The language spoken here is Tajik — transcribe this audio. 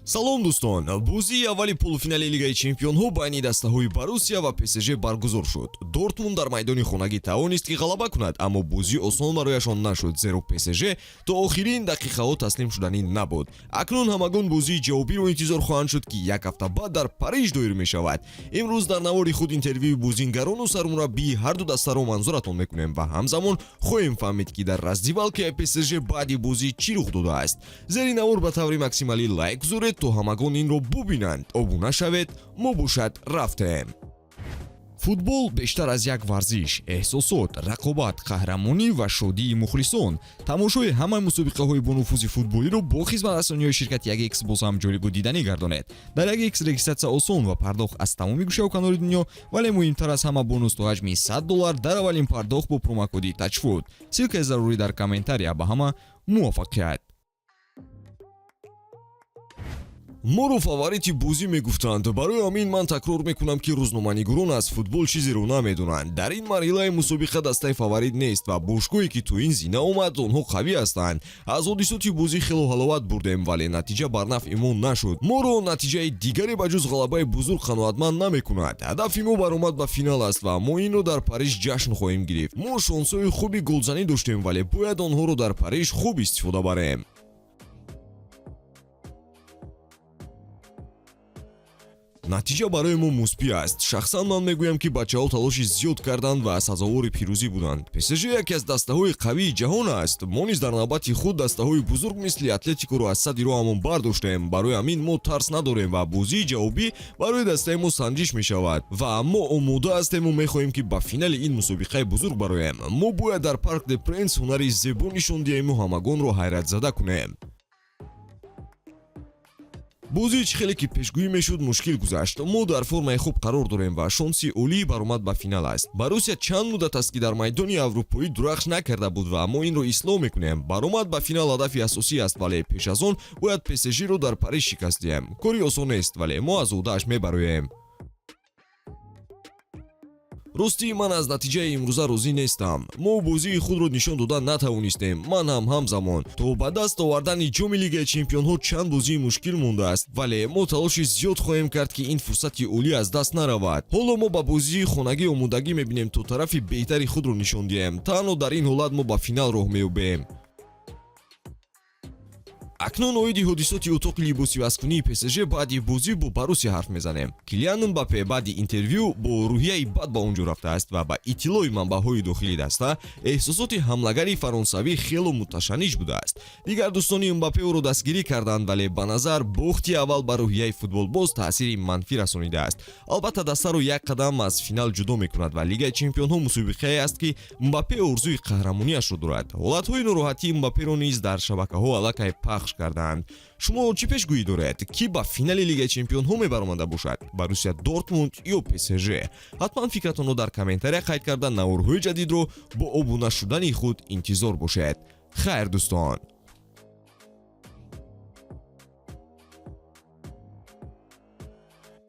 Салом, дӯстон! Бозии аввали полуфинали Лигаи чемпионҳо байни дастаҳои Боруссия ва ПСЖ баргузор шуд. Дортмунд дар майдони хонагӣ тавонист, ки ғалаба кунад, аммо бозӣ осон барояшон нашуд, зеро ПСЖ то охирин дақиқаҳо таслим шуданӣ набуд. Акнун ҳамагон бозии ҷавобиро интизор хоҳанд шуд, ки як ҳафта баъд дар Париж доир мешавад. Имрӯз дар навори худ интервюи бозингарону сармураббии ҳарду дастаро манзуратон мекунем ва ҳамзамон хоҳем фаҳмид, ки дар раздевалкаи ПСЖ баъди бозӣ чӣ рух додааст. Зери навор ба таври максималӣ лайк гузоред, то ҳамагон инро бубинанд. Обуна шавед. Мо бошад рафтем. Футбол бештар аз як варзиш: эҳсосот, рақобат, қаҳрамонӣ ва шодии мухлисон. Тамошои ҳамаи мусобиқаҳои бонуфузи футболиро бо хизматрасониҳои ширкати 1X боз ҳам ҷолибу диданӣ гардонед. Дар 1X регистратсия осон ва пардохт аз тамоми гӯшаву канори дунё, вале муҳимтар аз ҳама, бонус то ҳаҷми 100 доллар дар аввалин пардохт бо промокоди ТАЧФУТ. Ссылкаи зарурӣ дар комментария. Ба ҳама муваффақият! Моро фаворити бозӣ мегуфтанд. Барои ҳамин ман такрор мекунам, ки рӯзноманигорон аз футбол чизеро намедонанд. Дар ин марҳилаи мусобиқа дастаи фаворит нест ва бошгоҳе, ки то ин зина омад, онҳо қавӣ ҳастанд. Аз ҳодисоти бозӣ хело ҳаловат бурдем, вале натиҷа бар нафъи мо нашуд. Моро натиҷаи дигаре ба ҷуз ғалабаи бузург қаноатманд намекунад. Ҳадафи мо баромад ба финал аст ва мо инро дар Париж ҷашн хоҳем гирифт. Мо шонсҳои хуби голзанӣ доштем, вале бояд онҳоро дар Париж хуб истифода барем. Натиҷа барои мо мусбӣ аст. Шахсан ман мегӯям, ки бачаҳо талоши зиёд карданд ва сазовори пирӯзӣ буданд. ПСЖ яке аз дастаҳои қавии ҷаҳон аст. Мо низ дар навбати худ дастаҳои бузург мисли Атлетикоро аз садди роҳамон бардоштем. Барои ҳамин мо тарс надорем ва бозии ҷавобӣ барои дастаи мо санҷиш мешавад ва мо омода ҳастему мехоҳем, ки ба финали ин мусобиқаи бузург бароем. Мо бояд дар Парк де Пренс ҳунари зебо нишон диҳему ҳамагонро ҳайратзада кунем. Бозии чӣ хеле ки пешгӯӣ мешуд, мушкил гузашт. Мо дар формаи хуб қарор дорем ва шонси олии баромад ба финал аст. Боруссия чанд муддат аст, ки дар майдони аврупоӣ дурахш накарда буд ва мо инро ислоҳ мекунем. Баромад ба финал ҳадафи асосӣ аст, вале пеш аз он бояд ПСЖро дар Париж шикаст диҳем. Кори осон нест, вале мо аз уҳдааш мебароем. Ростӣ, ман аз натиҷаи имрӯза розӣ нестам. Мо бозии худро нишон дода натавонистем. Ман ҳам ҳамзамон то ба даст овардани ҷоми Лигаи чемпионҳо чанд бозии мушкил мондааст, вале мо талоши зиёд хоҳем кард, ки ин фурсати олӣ аз даст наравад. Ҳоло мо ба бозии хонагӣ омодагӣ мебинем, то тарафи беҳтари худро нишон диҳем. Танҳо дар ин ҳолат мо ба финал роҳ меёбем. Акнун оиди ҳодисоти утоқи либосивазкунии ПСЖ баъди бозӣ бо Боруссия ҳарф мезанем. Килиан Мбаппе баъди интервю бо рӯҳияи бад ба он ҷо рафтааст ва ба иттилои манбаъҳои дохили даста, эҳсосоти ҳамлагари фаронсавӣ хело муташанниҷ будааст. Дигар дӯстони Мбаппе ӯро дастгирӣ карданд, вале ба назар бохти аввал ба рӯҳияи футболбоз таъсири манфӣ расонидааст. Албатта, дастаро як қадам аз финал ҷудо мекунад ва Лигаи чемпионҳо мусобиқае аст, ки Мбаппе орзуи қаҳрамониашро дорад. Ҳолатҳои нороҳатии Мбапперо низ дар шабакаҳо аллакай пахш кардаанд. Шумо чӣ пешгӯӣ доред? Кӣ ба финали Лигаи чемпионҳо мебаромада бошад: Боруссия Дортмунд ё ПСЖ? Ҳатман фикратонро дар комментария қайд карда, наворҳои ҷадидро бо обуна шудани худ интизор бошед. Хайр, дӯстон.